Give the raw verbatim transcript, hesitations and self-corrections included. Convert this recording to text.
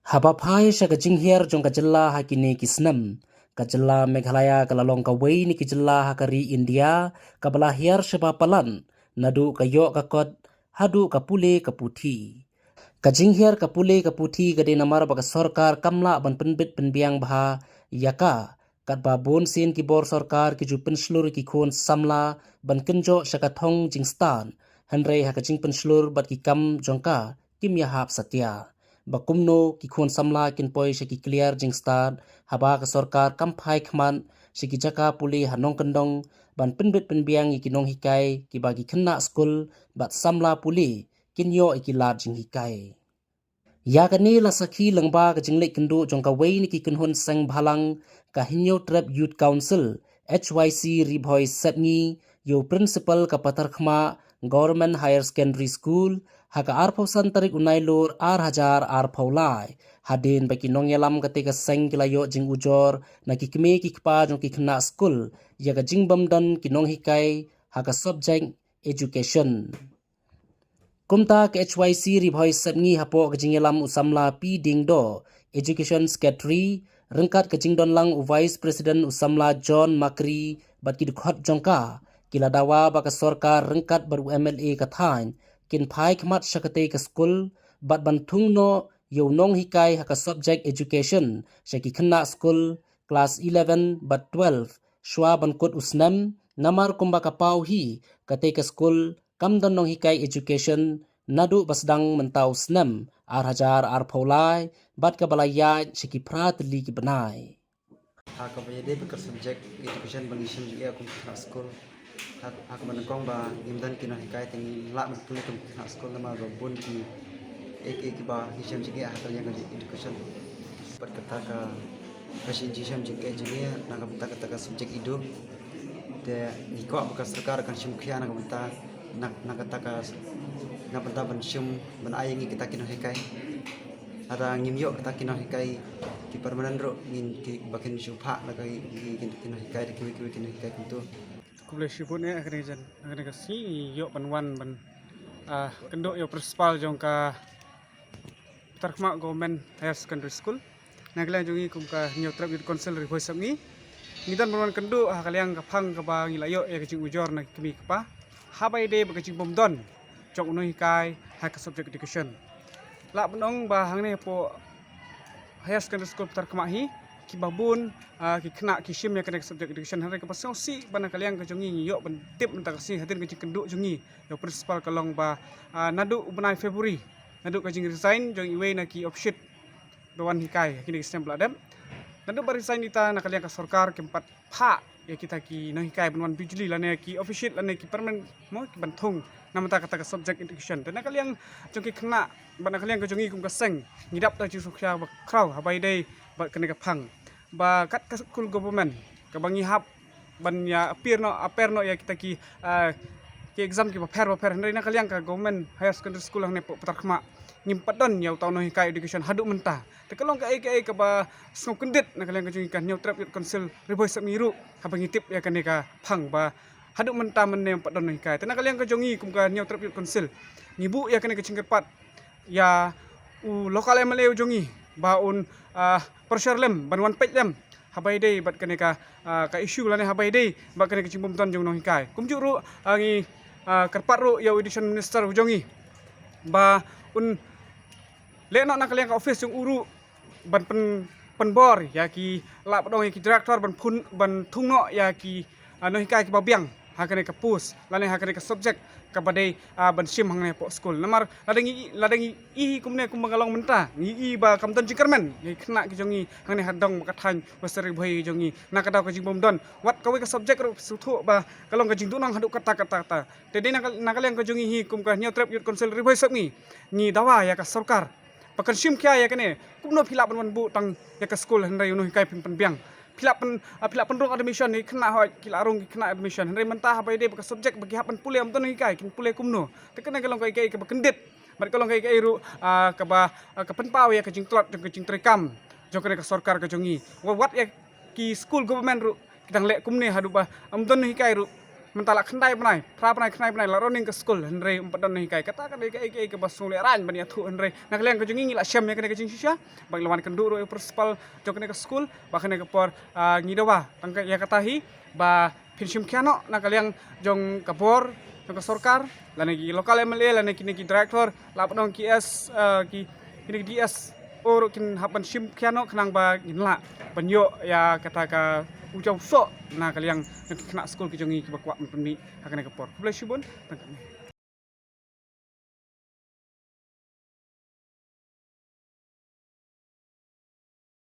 Haba phai sha ka jinghiar jong ka jylla ha kine ki snem, ka jylla Meghalaya ka la long kawei na ki jylla ha ka ri India kaba la hiar shaba palat, naduh ka ïoh ka kot haduh ka pule ka puthi. Ka jinghiar ka pule ka puthi ka dei namar ba ka sorkar kam lah ban pynbit pynbiang bha ïa ka, katba bun sien ki bor sorkar ki ju pynshlur ïa ki khun samla ban kynjoh sha ka thong jingstad, hynrei ha ka jingpynshlur bad ki kam jong ka kim ïahap satia. Ba kumno ki khun samla kin poi sha ki kliar jingstad haba ka sorkar kam phai khmat sha ki jaka pule ha nongkyndong ban pynbit pynbiang ïa ki nonghikai kiba ki khynnah skul bad samla pule kin ïoh ïa ki lad jinghikai. Ïa kane la sakhi lyngba ka jingleit kynduh jong kawei na ki kynhun seng bhalang, ka Hynñiewtrep Youth Council, H Y C Ri Bhoi Sepngi, ïa u Principal ka Patharkhmah Government Higher Secondary School, ha ka arphew san tarik u Nailur ar hajar arphew lai. Hadien ba ki nongïalam kata ka seng ki la ïoh jingujor na ki kmie ki kpa jong ki khynnah skul ïa ka jingbymdon ki nonghikai ha ka subject Education. Kumta ka H Y C Ri Bhoi Sepngi hapoh ka jingïalam u samla P Diengdoh, Education Secretary, ryngkat ka jingdon lang u Vice President u samla John Makri bad ki dkhot jong ka, ki la dawa ba ka sorkar ryngkat bad u M L A ka thaiñ kin phai khmat sha katei ka skul bad ban thung noh ïa u nonghikai ha ka subject Education sha ki khynnah skul klas eleven bad twelve shuwa ban kut u snem, namar kumba ka paw hi, katei ka skul kam don nonghikai Education naduh ba sdang mynta u snem ar hajar arphew lai bad kaba la ïaid sha ki phra tylli ki bnai. Ha kaba ïadei bad ka subject Education ba ngi shim jingeh kum ki khynnah skul, ha, ha kaba nyngkong ba ngim don ki nonghikai te ngi lah ban pule kum ki khynnah skul namar ba bun ki, eh, eh, kiba ngi shim jingeh ha ka liang ka Education. Bad kata ka, ka shi-, jingshim jingeh jong ngi na ka bynta kata ka subject Edu. Te ngi kwah ba ka sorkar kan shim khia na ka bynta, na, na kata ka, na bynta ban shim, ban ai ngi kita ki nonghikai. Lada ngim ïoh kita ki nonghikai ki permanent ruh, ngin ki, ba kin shu phah la ka ki, ki, ki, ki nonghikai, kiwei kiwei ki nonghikai kumtu. Khublei shibun eh, ha kane ka jan, ha kane ka sngi ngi ïoh ban wan ban, ah, kynduh ïa u principal jong ka Patharkhmah Government Higher Secondary School. Na ka liang jong ngi kum ka Hynñiewtrep Youth Council Ri Bhoi Sepngi, ngi don ban wan kynduh ha ka liang ka phang kaba ngi la ïoh ïa ka jingujor na ki kmie ki kpa, haba ïadei bad ka jingbymdon jong u nonghikai ha ka subject Education. Lah ban ong ba hangne hapoh Higher Secondary School Patharkhmah hi, kiba bun, ah, ki khynnah ki shim ïa kane ka subject Education, hynrei kaba sngewsih ba na ka liang ka jong ngi ngi ïoh ban tip mynta ka sngi hadien ka jingkynduh jong ngi ïa u principal ka long ba, ah, naduh u bnai February, naduh ka jingresign jong iwei na ki official ba wan hikai ha kine ki snem ba la dep, naduh ba resign ita, na ka liang ka sorkar kim pat phah ïa kita ki nonghikai ban wan bijli lane ki official lane ki permanent mo ki ban thung na bynta kata ka subject Education. Te na ka liang jong ki khynnah bad na ka liang ka jong ngi kum ka seng, ngi dap da jingsngewkhia ba khraw haba ïadei bad kane ka phang. Ba kat ka school government kaba ngi hap ban ïa appear noh, appear noh ïa kita ki, ah, ki exam kiba pher ba pher, hynrei na ka liang ka Government Higher Secondary School hangne hapoh Patharkhmah ngim pat don ïa uta u nonghikai Education haduh mynta. Te ka long kaei kaei kaba sngewkyndit na ka liang ka jong ngi ka Hynñiewtrep Youth Council Ri Bhoi Sepngi ruh, haba ngi tip ïa kane ka phang ba haduh mynta mynne ym pat don nonghikai. Te na ka liang ka jong ngi kum ka Hynñiewtrep Youth Council, ngi buh ïa kane ka jingkyrpad ïa u local M L A u jong ngi ba un, ah, pressure lem ban wan peit lem haba ïadei bad kane ka, ah, ka issue lane haba ïadei bad kane ka jingbymdon jong u nonghikai. Kumjuh ruh, ah, ngi, ah, kyrpad ruh ïa u Education Minister u jong ngi ba un leh noh na ka liang ka office jong u ruh ban pyn, pynbor ïa ki, lah ban ong ïa ki director ban phun, ban thung noh ïa ki, ah, nonghikai kiba biang ha kane ka post lane ha kane ka subject kaba dei, ah, ban shim hangne hapoh skul. Namar lada ngi, lada ngi i kumne kumba nga long mynta, ngi i ba kam don jingkyrmen ïa ki khynnah ki jong ngi hangne ha dong ba ka thaiñ Western Ri Bhoi ki jong ngi na ka daw ka jingbymdon wat kawei ka subject ruh, sngewthuh ba ka long ka jingduhnong haduh katta katta katta. Te dei na ka, na ka liang ka jong ngi hi kum ka Hynñiewtrep Youth Council Ri Bhoi Sepngi, ngi dawa ïa ka sorkar ba kan shim khia ïa kane. Kumno phi lah ban wan buh tang ïa ka skul hynrei u nonghikai phim pynbiang? Phi lah pyn, ah, phi lah pynrung admission ïa ki khynnah, hooid ki la rung ki khynnah admission, hynrei mynta haba ïadei bad ka subject ba ki hap ban pule ym don nonghikai, kin pule kumno? Te kane ka long kaei kaei kaba kyndit bad ka long kaei kaei ruh, ah, kaba, ah, ka pynpaw ïa ka jingtlot jong ka jingtrei kam jong kane ka sorkar ka jong ngi. Wa-, wat ïa ki school government ruh ki dang leh kumne haduh ba ym don nonghikai ruh Mynta la khyndai bnai, phra bnai, khyndai bnai la running ka skul, hynrei ym pat don hikai. Kata ka dei kaei kaei kaba sngewlehrain ban ïathuh, hynrei na ka liang ka jong ngi ngi la shem ïa kane ka jingshisha. Bad ngi la wan kynduh ruh ïa u principal jong kane ka skul ba kane ka por, ah, ngi dawa tang ka ïa kata hi ba phin shim khia noh na ka liang jong ka bor jong ka sorkar, lane ki local M L A, lane kine ki director, la pat don ki S, ah, ki, kine ki D S O ruh kin hap ban shim khia noh khnang ba ngin lah ban ïoh ïa kata ka u jawsoh na ka liang jong ki khynnah skul ki jong ngi kiba kwah ban pynmih ha kane ka por. Khublei shibun. Tang kane.